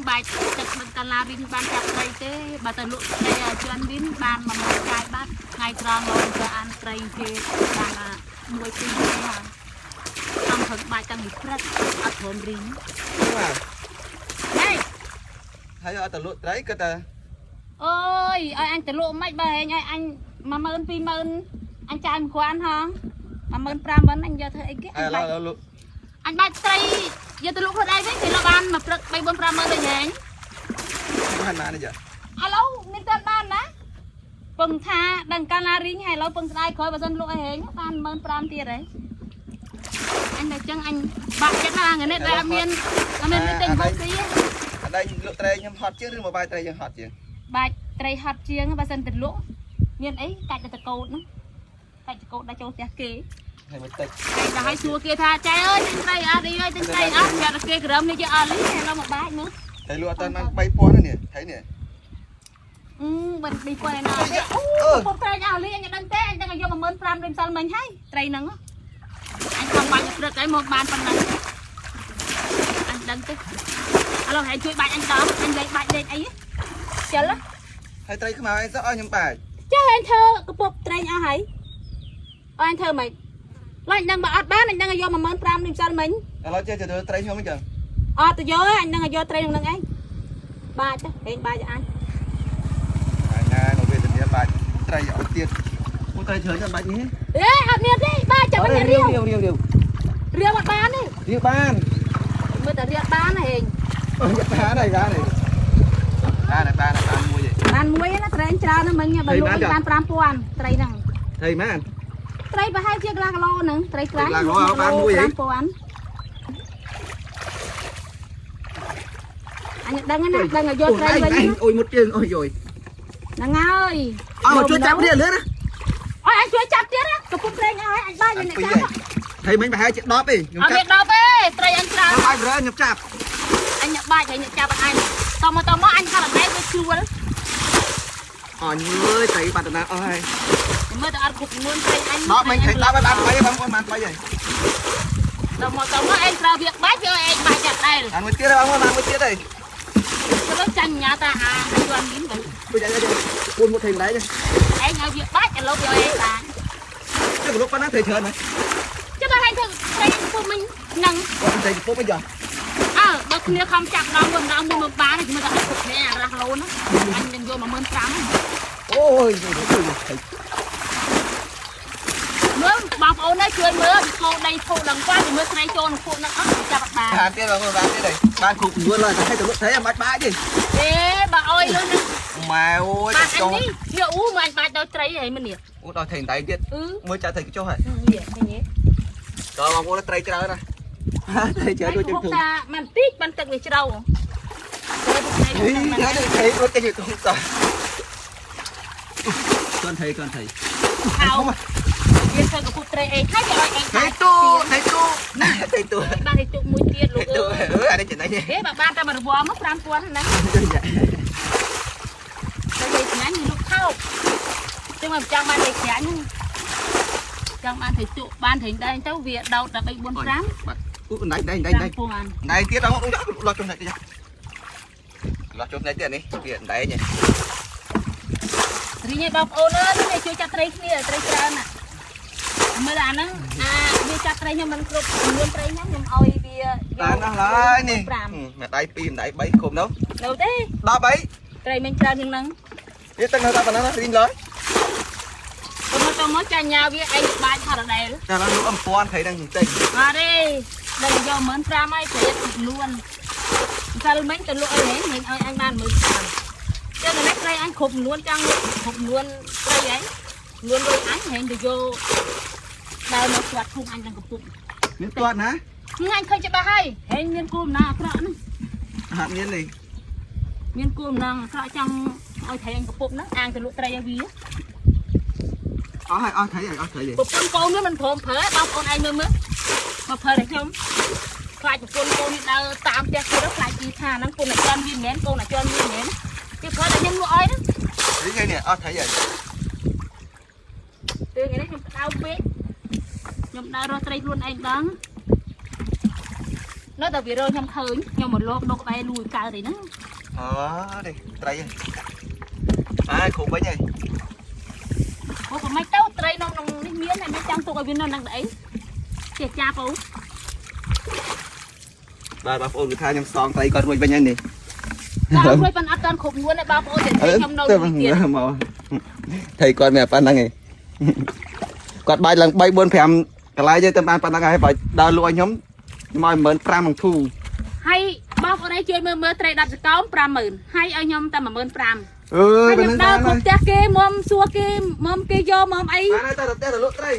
បាច់ទឹកមិនកាឡារីងបានចាប់ត្រីទេបើទៅលក់ត្រីឲ្យជន់វិញបាន10000ចាយបាត់ថ្ងៃត្រង់លោកទៅអានត្រីគេបានអាមួយពីរទេហើយអំផឹកបាច់តាំងពីព្រឹកអត់ព្រមរីង បាទ ហេ ហើយអត់ទៅលក់ត្រីគាត់តែ អូយឲ្យអញទៅលក់មិនបើហែងឲ្យអញ10000 20000អញចាយមិនគ្រាន់ហង15000 អញយកធ្វើអីគេ ហើយឥឡូវលក់ អញបាច់ត្រីយកទៅលក់ខ្លួនឯងវិញគេលក់បានមួយព្រឹក3 4 50000ទៅហែង បានណានេះចា ឥឡូវមានតែបានណាពឹងថាដឹងកាលណារីងហើយឥឡូវពឹងស្ដាយក្រោយបើសិនលក់ឲ្យហែងបាន15000ទៀតហើយអញតែចឹងអញបាក់ចិត្តណាស់ថ្ងៃនេះដែលអត់មានអត់មានលុយទិញហូបស៊ី អត់ដែរលក់ត្រីខ្ញុំហត់ជាងឬមកបាយត្រីយើងហត់ជាង បាច់ត្រីហត់ជាងបើសិនទៅលក់មានអីកាច់តែតកោតហ្នឹងកាច់តកោតដល់ចូលផ្ទះគេ ហើយមួយតិច ហើយដល់ឲ្យសួរគេថាចែអើយទិញត្រីអត់អីអើយទិញត្រីអត់យ៉ាត់គេក្រឹមនេះជាអស់លីឥឡូវមកបាច់មើល តែលក់អត់តាន់បាន3000នេះថៃនេះ អឺមិន2000ឯណាទេអូពុកត្រីអស់លីអញដឹងទេអញដឹងឲ្យយក15000រៀលសិលមិញហើយត្រីហ្នឹងអញខំបាច់ព្រឹកហើយមកបានប៉ុណ្ណឹងអញដឹងទេឥឡូវហែងជួយបាច់អញដល់អញលេងបាច់លេងអីចិល ហើយត្រីខ្មៅអីសោះឲ្យខ្ញុំបាយ ចាស់អញធ្វើកពុបត្រីអស់ហើយអញធ្វើមិនឡើយអញដឹងបើអត់បានអញដឹងឲ្យយក15000រៀលសិលមិញ ឥឡូវចេះទៅត្រីខ្ញុំអញ្ចឹង អត់ទៅយកអញនឹងឲ្យយកត្រីក្នុងនឹងឯងបាច់ទៅហេងបាច់អញ ហើយណានៅវេទនាបាយត្រីអត់ទៀតអូត្រីច្រើនចាំបាច់នេះ អេអត់មានទេបាច់ចាំមិនរៀវ រៀវរៀវរៀវ រៀវអត់បានទេ រៀវបាន មើលតែរៀវបានហេង អឺបានហើយបានហើយបានហើយបានហើយបានមួយឯង បានមួយណាត្រីច្រើនណាស់មិញបើលក់បាន5000ត្រីហ្នឹង ត្រីមែន ត្រីប្រហែលជាកន្លះគីឡូហ្នឹងត្រីក្រាញ់ កន្លះគីឡូបានមួយហី 5000អញដឹងណាដឹងឲ្យយកត្រីវិញណា អូយមុតជើងអូយយ ហ្នឹងហើយ អើមកជួយចាប់ទៀតលឿនណា អើយអញជួយចាប់ទៀតណាកំពុងត្រីអើយអញបាច់អ្នកចាប់ ត្រីមិញប្រហែលជា10ទេខ្ញុំ អត់ ចាប់ មាន10ទេត្រីអញច្រើន ខ្ញុំឲ្យប្រើខ្ញុំចាប់ អញបាច់ហើយអ្នកចាប់អញតមកតមកអញខាត់អត់ដែរវាជ្រួល អញអើយត្រីបាត់តាណាអស់ហើយ មើលតែអត់គ្រប់នួនត្រីអញ 10មិញត្រី10ហើយបាន3ហើយបងប្អូនបាន3ហើយ តមកតមកឯងត្រូវវាបាច់វាឲ្យឯងបាច់ចាក់ដែរ បានមួយទៀតហើយបងប្អូនបានមួយទៀតហើយ ទៅចាញ់ញ៉ាតាអាជន់មីនវិញ ជួយចា៤មុតត្រីម្ដាយ ឯងឲ្យវាបាច់ឥឡូវវាឲ្យឯងបាន ទៅលោកប៉ុណ្ណាត្រីច្រើនណាស់ ចាំបើឯងធ្វើត្រីពុំមិញនឹង គាត់ត្រីពុំអីចា អើបើគ្នាខំចាប់ដងមួយដងមួយមកបានមើលតែអត់គ្រប់គ្នាអារះឡូនអញនឹងយក15000 អូយត្រី មើលបងប្អូននេះជួយមើលវាខោដីធូរឡើងគាត់មើលត្រីចូលក្នុងពួកហ្នឹងអត់ចាប់អត់បាន បានទៀតបងប្អូនបានទៀតហើយបានគ្រប់នួនហើយតែឲ្យទៅលក់ត្រីអត់បាច់បាច់ទេ អេបើអុយលុយនឹង ម៉ែអូយ បាទ ចុះ អញនេះវាអ៊ូមកអញបាច់ដល់ត្រីហីមិននេះ អូដល់ត្រីដៃទៀត អឺ មួយចាក់ត្រីចុះហើយ នេះឃើញទេ ដល់បងប្អូនត្រីច្រើនណាស់ត្រីច្រើនដូចជាធំ តាមិនតិចបានទឹកវាជ្រៅត្រី ហីត្រីត្រីរត់ទៅធំតោះកូនត្រីកូនត្រី ខោវាធ្វើកពុះត្រីអេហើយវាឲ្យអេ ត្រីទូត្រីទូត្រីទូ បានឲ្យទុកមួយទៀតលោក ទូ អើយ អឺអានេះចំណេញ ហេបើបានតែមួយរង្វាន់មក5000ហ្នឹងតែគេឆ្ងាញ់លោកថោកចឹងមកចង់បានតែឆ្ងាញ់ចង់បានត្រីជក់បានត្រីដែងទៅវាដោតតែ3 4 5 បាទអូដៃដៃដៃដៃ 5000 ដៃទៀតដល់លោះចុះដៃទៀតលោះចុះដៃទៀតនេះទៀតដៃនេះ រីងឲ្យបងប្អូនអើយនេះជួយចាប់ត្រីគ្នាត្រីច្រើនណាមើលអាហ្នឹងអាវាចាប់ត្រីខ្ញុំមិនគ្រប់ចំនួនត្រីខ្ញុំខ្ញុំឲ្យវា បានអស់ហើយនេះមួយដៃ2ដៃ3គ្រប់នោះ នៅទេ 10អី ត្រីមិនច្រើនជាងហ្នឹង នេះទឹកនៅតែប៉ុណ្ណឹងរីងឡើយ ទៅមកទៅមកចាញ់ញ៉ាវាឯងបាច់ថតដដែល តែឡើងលក់អំពាន់ត្រីហ្នឹងទិញ អត់ទេដល់យក15000ហើយត្រីចំនួនសិលមិញទៅលក់អីហ៎មិញឲ្យអញបាន15000ចឹងនេះត្រីអញគ្រប់ចំនួនចង់គ្រប់ចំនួនត្រីហ៎ចំនួនលុយអញហែងទៅយកដើរមកស្វាត់ធុងអញទាំងកំពុក មានទាត់ណា អញឃើញច្បាស់ហើយហែងមានគោលបំណងអាក្រក់ហ្នឹង អត់មាននេះ មានគោលបំណងអាក្រក់ចង់ឲ្យត្រីអញកំពុកហ្នឹងអាងទៅលក់ត្រីឲ្យវា អស់ហើយអស់ត្រីហើយអស់ត្រីហើយ ប្រពន្ធកូននេះមិនព្រមប្រើបងប្អូនឯងមើលមើលមកប្រើតែខ្ញុំខ្លាចប្រពន្ធកូននេះដើរតាមផ្ទះគេទៅខ្លាចគេថាហ្នឹងកូនអាចារ្យវាមិនមែនកូនអាចារ្យវាមិនមែនគេប្រើតែខ្ញុំលក់ឲ្យហ្នឹង រីងហើយនេះអស់ត្រីហើយ ពេលថ្ងៃនេះខ្ញុំក្តៅពេកខ្ញុំដើររកត្រីខ្លួនឯងដង នៅតែវារើខ្ញុំឃើញខ្ញុំមកលោកដកបែលួយកើតអីហ្នឹង អូនេះត្រីហ្នឹងបាទគ្រប់វិញហើយ អូក៏មិនទៅត្រីនំក្នុងនេះមានតែមិនចង់ទុកឲ្យវានៅហ្នឹងអីចេះចាប់អូ បាទបងប្អូនគឺថាខ្ញុំសងត្រីគាត់រួចវិញហើយនេះ តាមរួចប៉ុន្តែអត់តាន់គ្រប់ងួនទេបងប្អូនតែខ្ញុំនៅ ទៅ ទីទៀត មកត្រីគាត់មានប៉ុណ្្នឹងឯងគាត់បាច់ឡើង3 4 5កន្លែងទេតែបានប៉ុណ្្នឹងហើយបើដើរលក់ឲ្យខ្ញុំខ្ញុំឲ្យ15000ក្នុងធូ ហើយបងប្អូនឯងជួយមើលមើលត្រី10សកោម50000ហើយឲ្យខ្ញុំតែ15000 អើយ ហើយខ្ញុំដើរគ្រប់ផ្ទះគេមុំសួរគេមុំគេយកមុំអី បានហើយតែទៅផ្ទះទៅលក់ត្រី